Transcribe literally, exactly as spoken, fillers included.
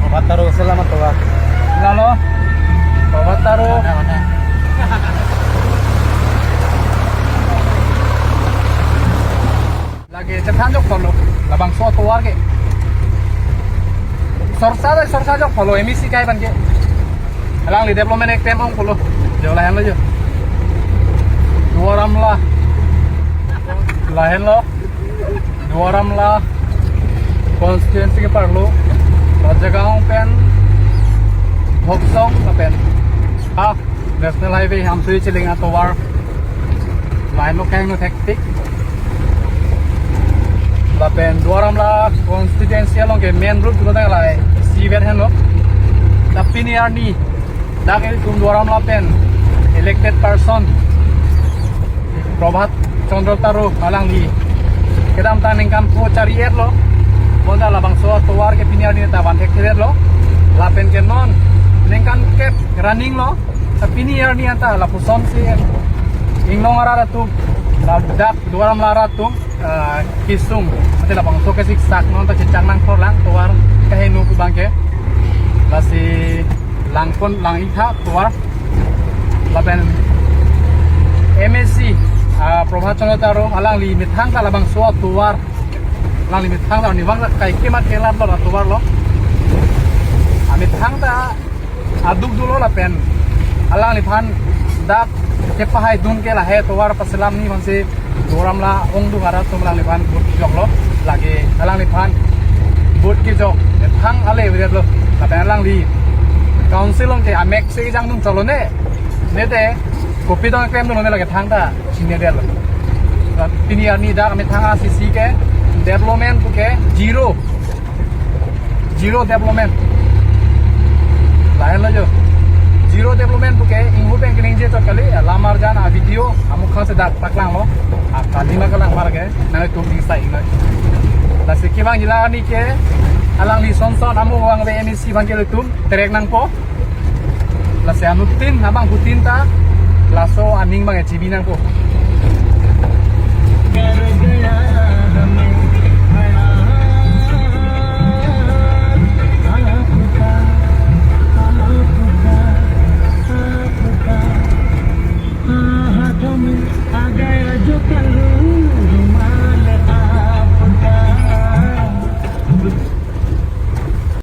Pabataro selamat towa. Lalo. Pabataro. Lake chethan jok polo. Labangso tovar ke. Sorsa dai sorsa jok polo M A C kai ban ke. Alangli development ek tem ong polo. Jo lahenlo jo. Duar Amla. Lahenlo. Duar Amla constituency ke arlo Rajagaon pen Bhoksong lapen ah National Highway Amsui Chilling atovar line lo kang no thektik. Lapen Duar Amla constituency along ke main road lo tang lai siver henlo. Tapi pini arni dak ilitum Duar Amla pen elected person Prabhat Chandra Taro alangli kedamtang ningkan pho chari-et lo. Bonta labangso tovar ke pini arni ta van thekthedet lo. Lapen ke non ningkan kep running lo. Ta pini arni anta lapuson si inglong arat atum, ladak Duar Amla arat atum, ah, kesung. Ante labangso ke siksak non ta chechak nangthor lang tovar kaheno pu abang ke. Lasi langpon lang-ik tha tovar. Lapen M A C, ah, Prabhat Chandra Taro alangli methang ta labangso tovar. Alangli methang ta arnivang ta kaike mat kelap lo tovar lo. Ah, methang ta aduk dolo lapen alangliphan dak kepahaidun ke lahei tovar paselam ni mansi Duar Amla ongdung arat atum alangliphan vote joklo. Lake alangliphan vote kejok methang ale virat lo. Lapen alangli council along ke amek si jangdun cholo ne. Nete kopi dong klem dolo ne lake thangta chinine detlo. Pini arni dak methang asisi ke development pu ke zero. Zero development. Lahenlo jo. Zero development pu ke inghu pen keningje chot kali, lam arjan a video amukhang si dak paklang lo. A kali ma kalang mar ke nangtum ning sai ingnoi. Lasi kevang jila ni ke alangli son son amu vangve M A C abang ke ilitum terek nangpo. Lasi anuttin abangphutin ta laso aning abang chibi nangpo.